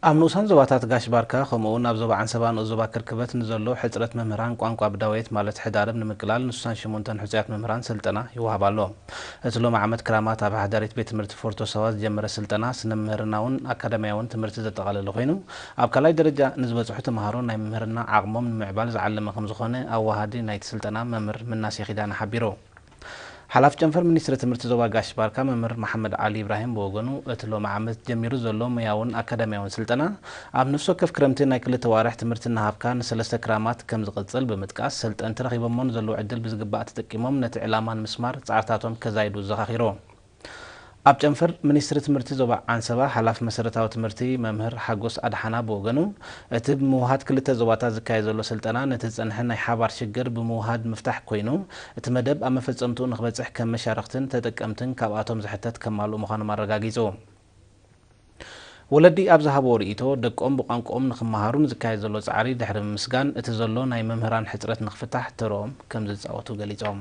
ኣብ ንኡሳን ዞባታት ጋሽ ባርካ ከምኡውን ኣብ ዞባ ዓንሰባ ንኡስ ዞባ ክርክበት ንዘሎ ሕፅረት መምህራን ቋንቋ ብዳውየት ማለት ሕዳርብ ንምቅላል ንሱሳን ሽሙንተን ሕፁያት መምህራን ስልጠና ይወሃብ ኣሎ። እቲ ሎሚ ዓመት ክራማት ኣብ ሓዳሪት ቤት ትምህርቲ ፎርቶ ሰዋ ዝጀመረ ስልጠና ስነ ምህርናውን ኣካዳሚያውን ትምህርቲ ዘጠቓለለ ኮይኑ ኣብ ካልኣይ ደረጃ ንዝበፅሑ ተምሃሮ ናይ መምህርና ዓቕሞም ንምዕባል ዝዓለመ ከምዝኾነ ኣዋሃዲ ናይቲ ስልጠና መምህር ምናሴ ኪዳነ ሓቢሩ። ሓላፊ ጨንፈር ሚኒስትሪ ትምህርቲ ዞባ ጋሽ ባርካ መምህር መሓመድ ዓሊ ኢብራሂም ብወገኑ እቲ ሎሚ ዓመት ጀሚሩ ዘሎ ሙያውን ኣካዳሚያውን ስልጠና ኣብ ነፍሲ ወከፍ ክረምቲ ናይ ክልተ ዋርሕ ትምህርቲ እናሃብካ ንሰለስተ ክራማት ከም ዝቕጽል ብምጥቃስ ሰልጠንቲ ረኺቦሞ ንዘለዉ ዕድል ብዝግባእ ተጠቂሞም ነቲ ዕላማ ንምስማር ጻዕርታቶም ከዛይዱ ዘኻኺሩ። ኣብ ጨንፈር ሚኒስትሪ ትምህርቲ ዞባ ዓንሰባ ሓላፊ መሰረታዊ ትምህርቲ መምህር ሓጎስ ኣድሓና ብወገኑ እቲ ብምውሃድ ክልተ ዞባታት ዝካየድ ዘሎ ስልጠና ነቲ ዝጸንሐ ናይ ሓባር ሽግር ብምውሃድ ምፍታሕ ኮይኑ እቲ መደብ ኣብ መፈጸምትኡ ንክበጽሕ ከም መሻርኽትን ተጠቀምትን ካብኣቶም ዝሕተት ከማልኡ ምዃኖም ኣረጋጊጹ። ወለዲ ኣብ ዝሃብዎ ርእይቶ ደቆም ብቋንቋኦም ንክመሃሩ ንዝካየድ ዘሎ ጻዕሪ ድሕሪ ምምስጋን እቲ ዘሎ ናይ መምህራን ሕጽረት ንክፍታሕ ተርኦም ከም ዝጻወቱ ገሊጾም።